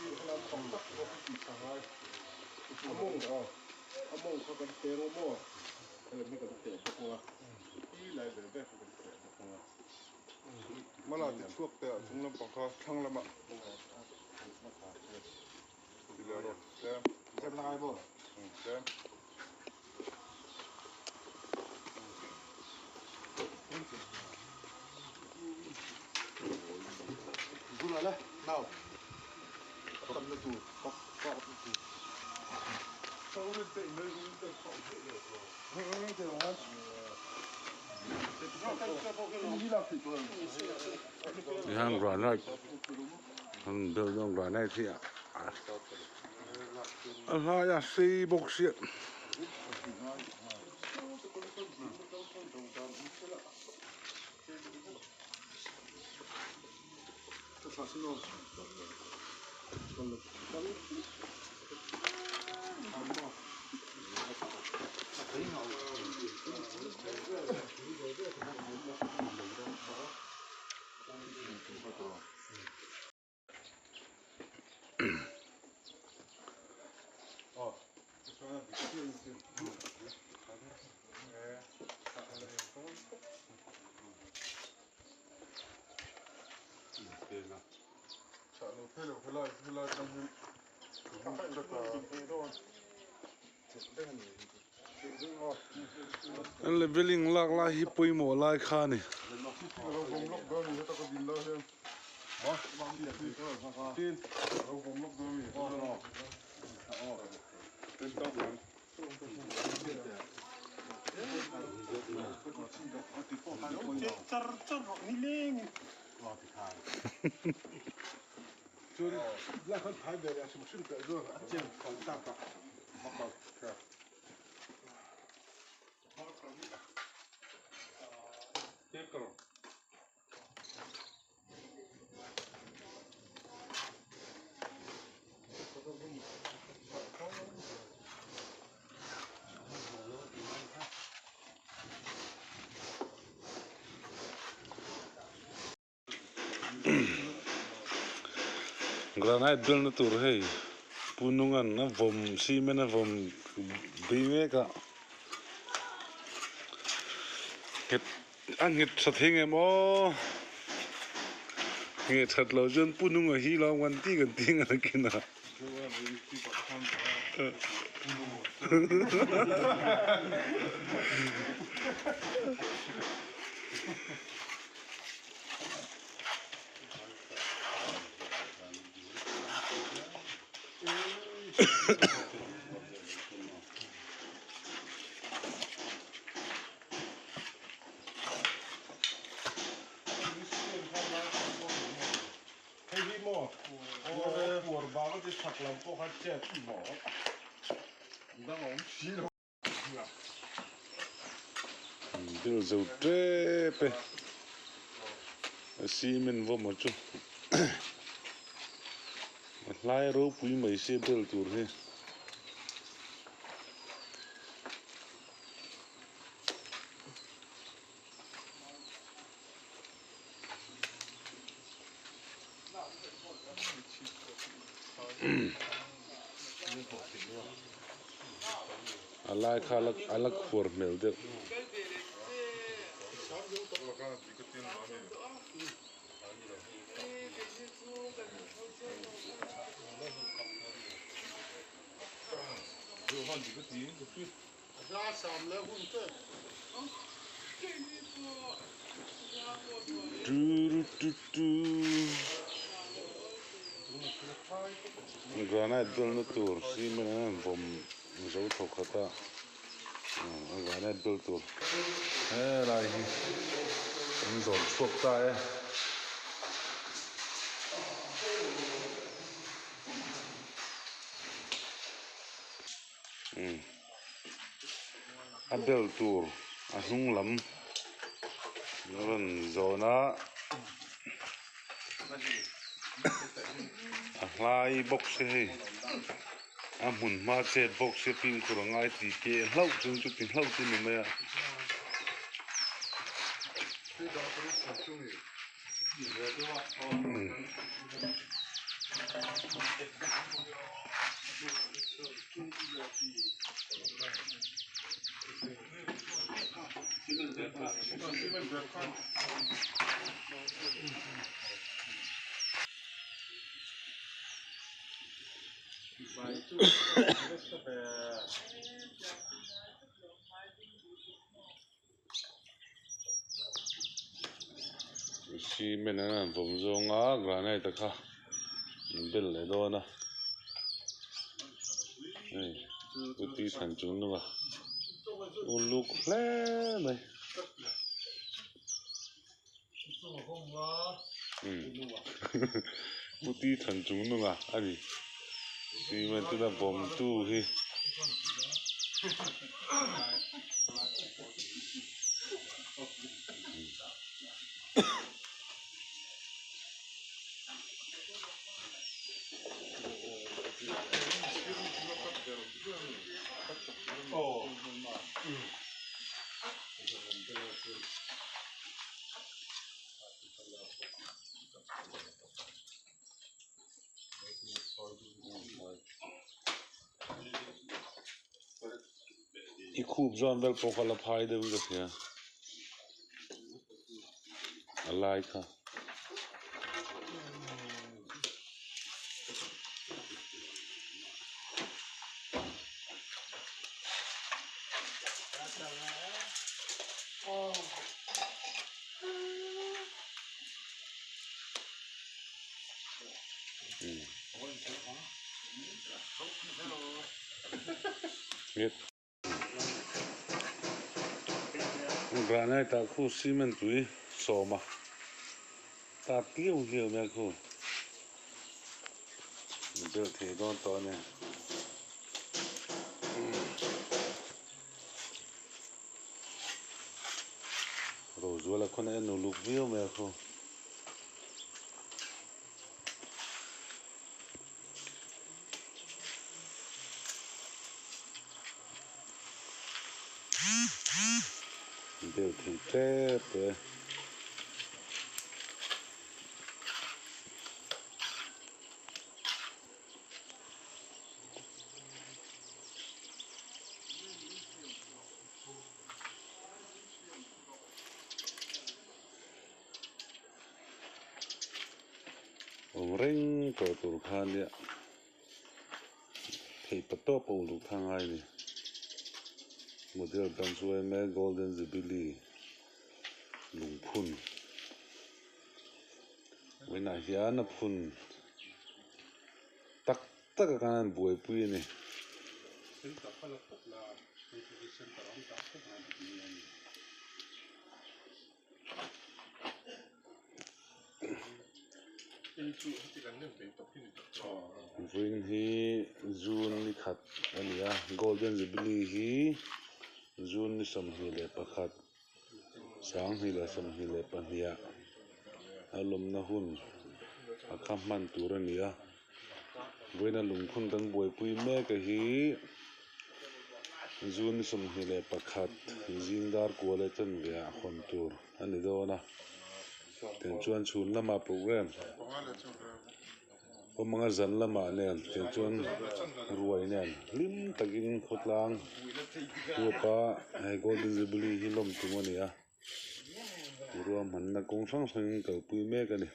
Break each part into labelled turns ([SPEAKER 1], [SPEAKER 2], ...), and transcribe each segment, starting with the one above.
[SPEAKER 1] Mala ti chhuak teh a chung lampang kha thlang lamah ti leh rawh tlem tlem la ngai maw tlem.
[SPEAKER 2] Tihian granite an bel dawn granite hi a hlai a sei bawk sia. Leveling lak lai hi pawimawh lai kha a ni. Granite build na tur hei Pu Nungan a vawm cement a vawm bui mek a nghet a nghet tha thei ngem aw nghet that lo chuan Pu Nunga hi lo kan ti kan ti ngan a kin a. Dil zo tep e a cement vawm a chu a hlai ropui mai sia bel tur hi. A lai kha a la khuar hmel deuh. Granite build na tur cement an han vawm zo tho khat a a granite build tur helai hi an zawn chhuak ta e. A bel tur a hnung lam a rawn zawn a a hlai bawk se hei a hmun hma chet bawk se fimkhur a ngai tih te hlauh chuan chuti hlauh chu ni mai a. Cement an han vawm zawng a granite a kha an bel leh dawn a hei scooty thlan chung hnung a uluk hle mai scooty thlan chung hnung a ani cement tuna vawm tu hi. I khup zawn vel pawh kha la phai deuh in ka hria a lai kha. Granite ah khu cement tui sawm a tat hliau hliau mai a khu bel thei dawn tawh a ni. Rozuala khawn a en uluk viau mai a khu. Bel thei tep e. Awm reng tawh tur kha nia theih pa tawp a uluk kha ngai a ni model dang chu emaw golden jubilee lungphun vawiinah hian a phun tak tak a khan an buaipui a ni. Vawiin hi June ni khat a ni a Golden Jubilee hi June ni 21 2022 ah a lawmna hun a kha hman tur a ni a vawiin a lungphun kan buaipui mek a hi June 21 zing dar kua leh chanve ah hawn tur a ni dawn a tiang chuan chhun lamah program awm anga zan lamah nen tiang chuan ruai nen hlim takin khawtlang huapa he golden jubilee hi lawm tum a ni a ruahmanna kawng hrang hrangin kalpui mek a ni.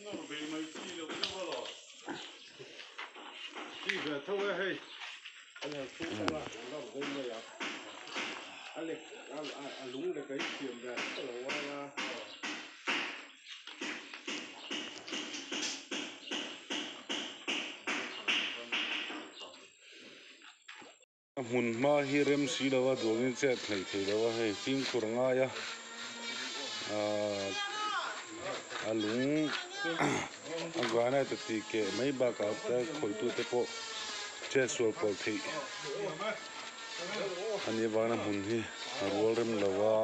[SPEAKER 2] A hmun hma hi rem si lova duangin chet hleih thei lo a hei fimkhur a ngai a ahh a lung a granite a tih keh mai bakah te khawih tute pawh chet sual pawlh theih a nih avangin a hmun hi a rual rem lo a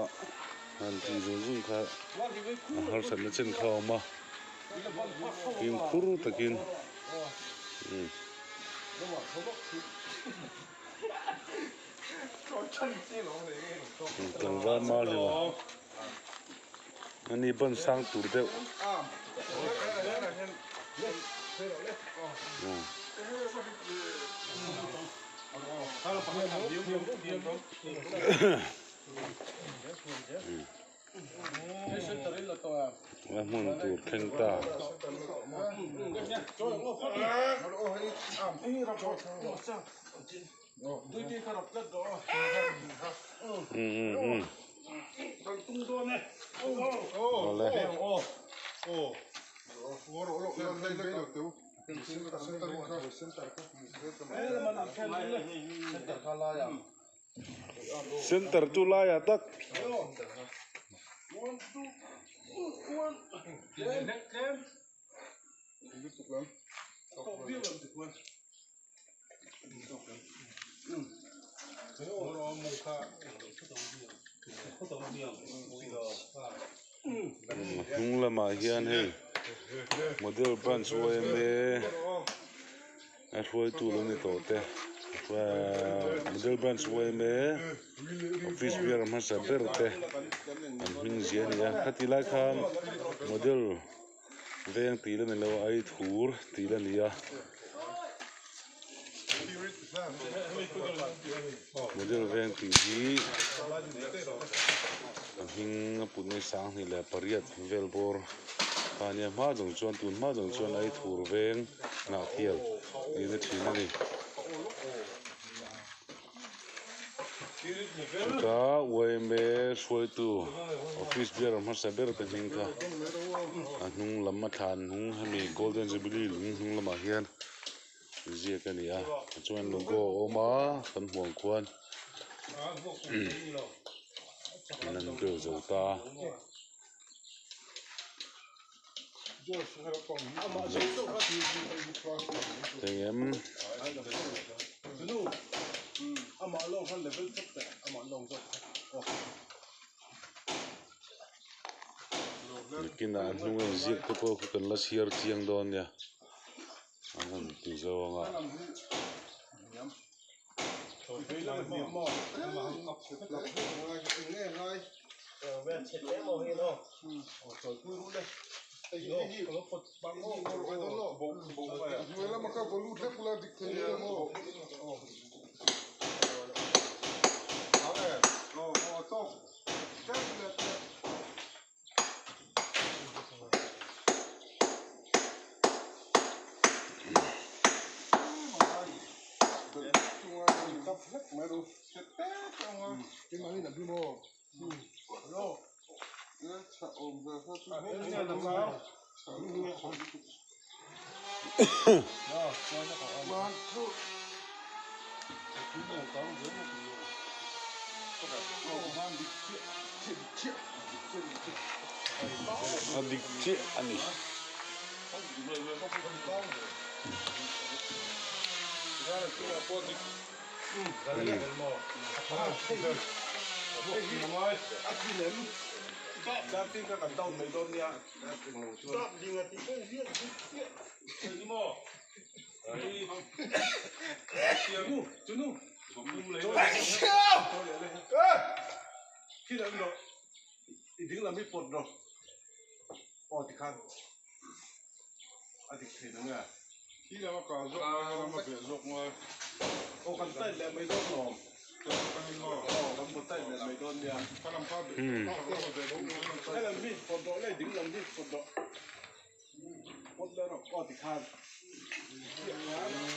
[SPEAKER 2] han tih zung zung kha a harsatna chen kha a awm a fimkhur takin umm. Tlangval mal hi maw ani ban sang tur deuh A hmun tur thleng ta. Center chu laiah tak. Hnung lamah hian hei model branch yma a hruaitu lo ni tawh te model branch yma office bear hmasa ber te an hming zia a ni a khati lai khan model veng tih la ni lo a ei thur tih la ni a. Model veng tih hi a hming a put mai sanghnih leh pariat vel bawr kha a nia hma zawng chuan tun hma zawng chuan a ei thur veng hnah thial niin a thin a ni. Chuta yma hruaitu office bearer hmasa ber te hming kha a hnung lam a thlan hnung hemi golden jubilee lung hnung lamah hian ziak a ni a chuan logo a awm a kan hmuh ang khuan an han build zo ta. Engem. Nakinah a hnung a inziak te pawh khi kan la chhiar chiang dawn nia an han ti zo ang a. A dik chiah a ni.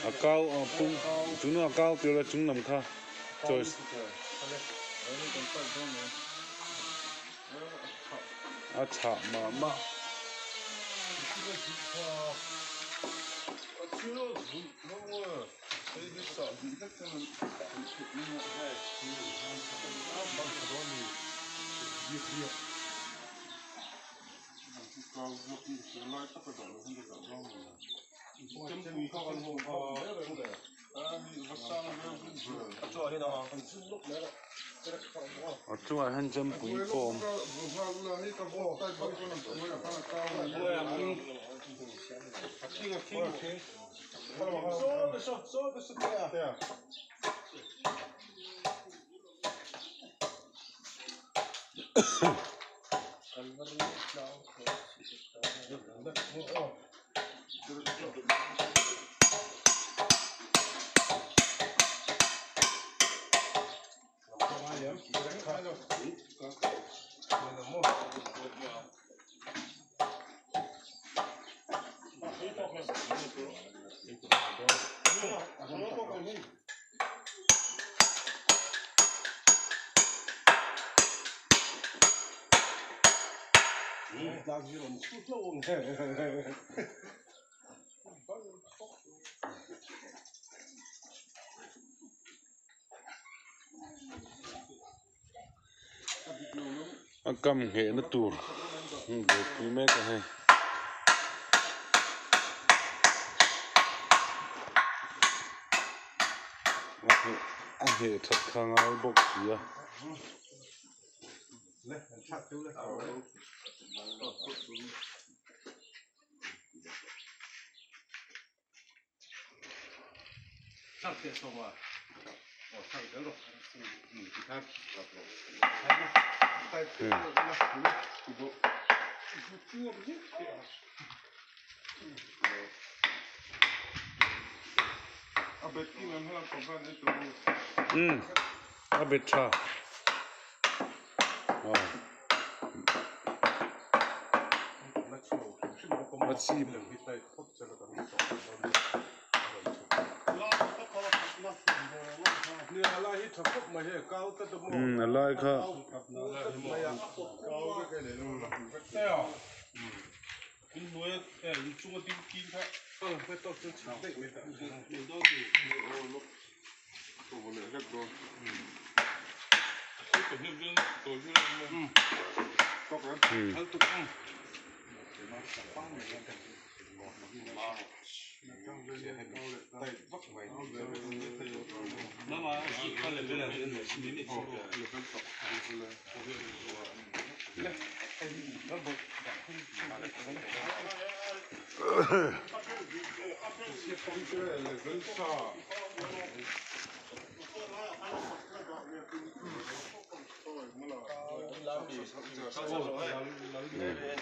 [SPEAKER 2] A kau a pum chung a kau tir a chung lam kha choice. A chhah mah mah. A chungah hian chempui pawh a awm. A kam nghehna tur buaipui mek a hei. A ngheh that kha ngai bawk si a. Umm a bet tha. A chhip. Umm a lai kha.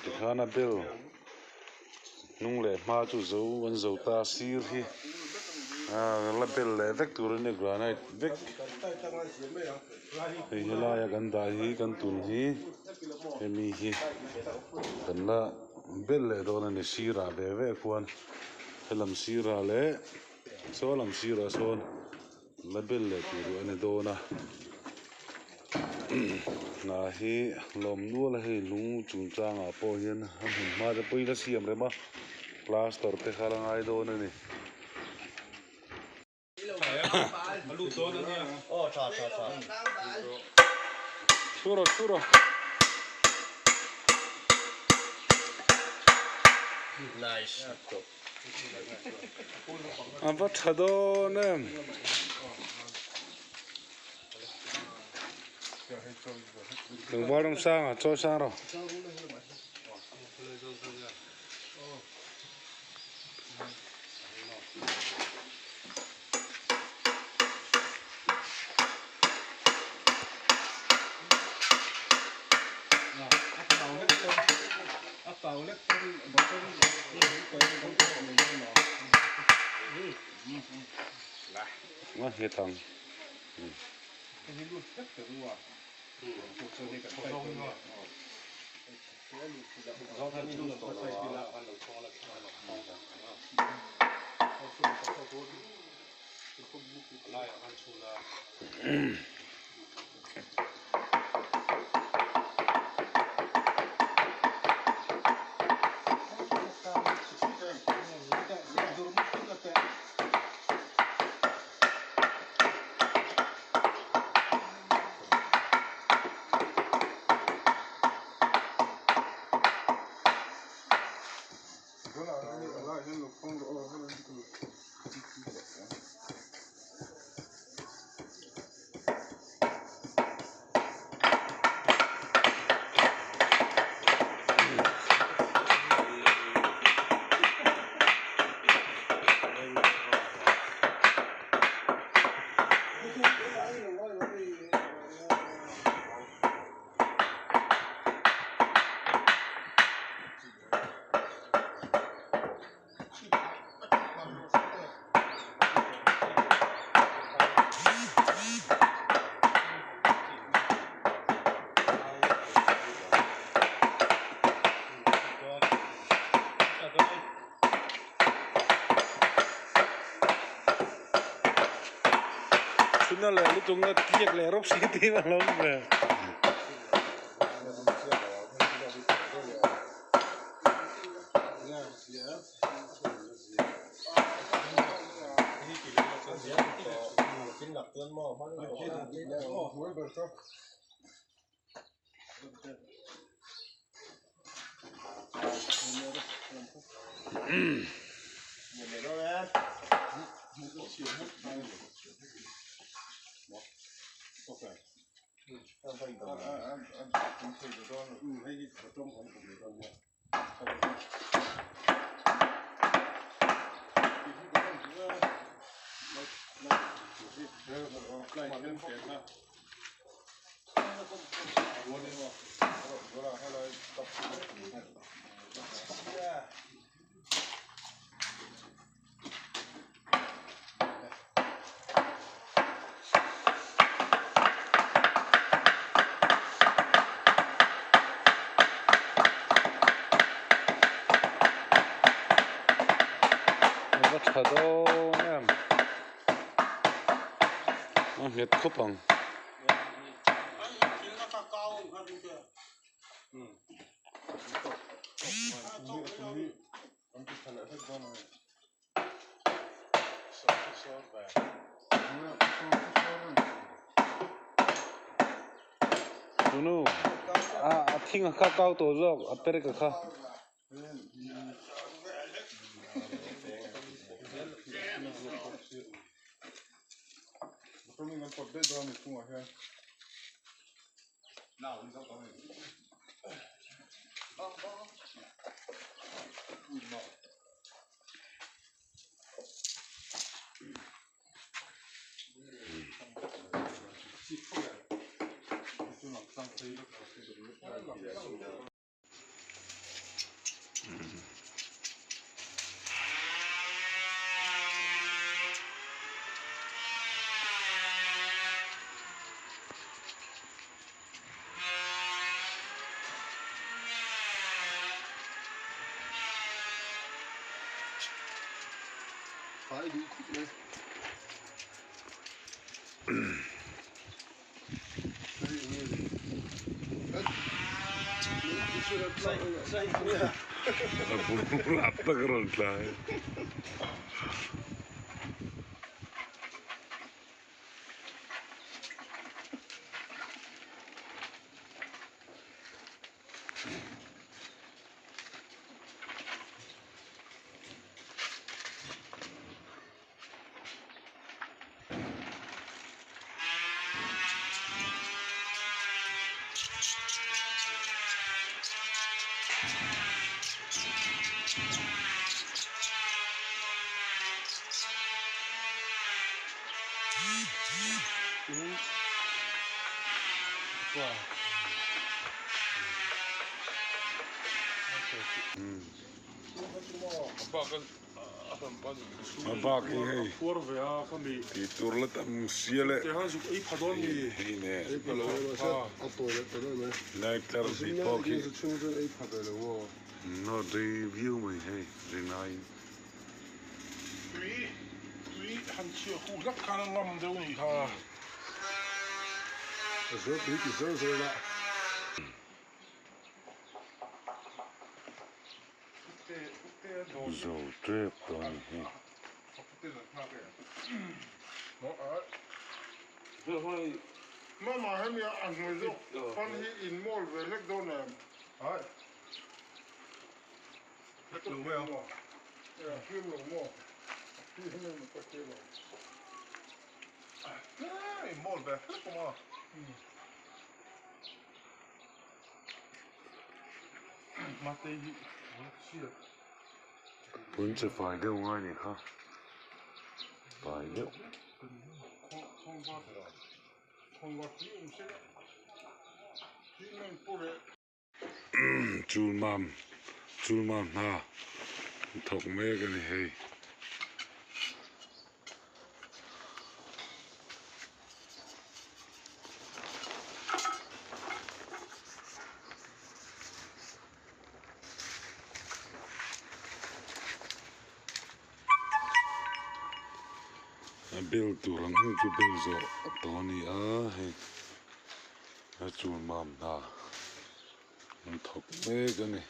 [SPEAKER 2] Tikhan a bel hnung leh hma chu zo an zo ta a sir hi ah la bel leh vek tur a nia granite vek hei helaia kan dah hi kan tun hi hemi hi kan la bel leh dawn a ni sirah ve ve khuan helam sirah leh saw lam sirah sawn la bel leh tur a ni dawn a hna hi lawm nual a hei lung chungchangah pawh hian a hmun hma te pawhin a siam rem a plaster te kha la ngai dawn a ni. Thu rawh thu rawh. A va tha dawn em. Tlangval ram sang a chawi sang rawh. A nghet ang. Chhuna leh lutuk na tliak leh rawp si tih a lo ve. A va tha dawn em a nghet khawp ang. Tunu a thing a kha kau tawh zawk a perek a kha. A bul tak a rawn tlai. A bak hi hei tih tur la tam sia leh hei nen light tlar hnih pawh khi nawt rei viau mai hei rinaiin. Zo tep tawh a ni hi. Tun che fai deuh ngai ni kha fai deuh. Chulmam chulmam hna thawk mek a ni hei. A bel tur ang hi chu bel zawh tawh a ni a hei a chulmam hna an thawk mek a ni.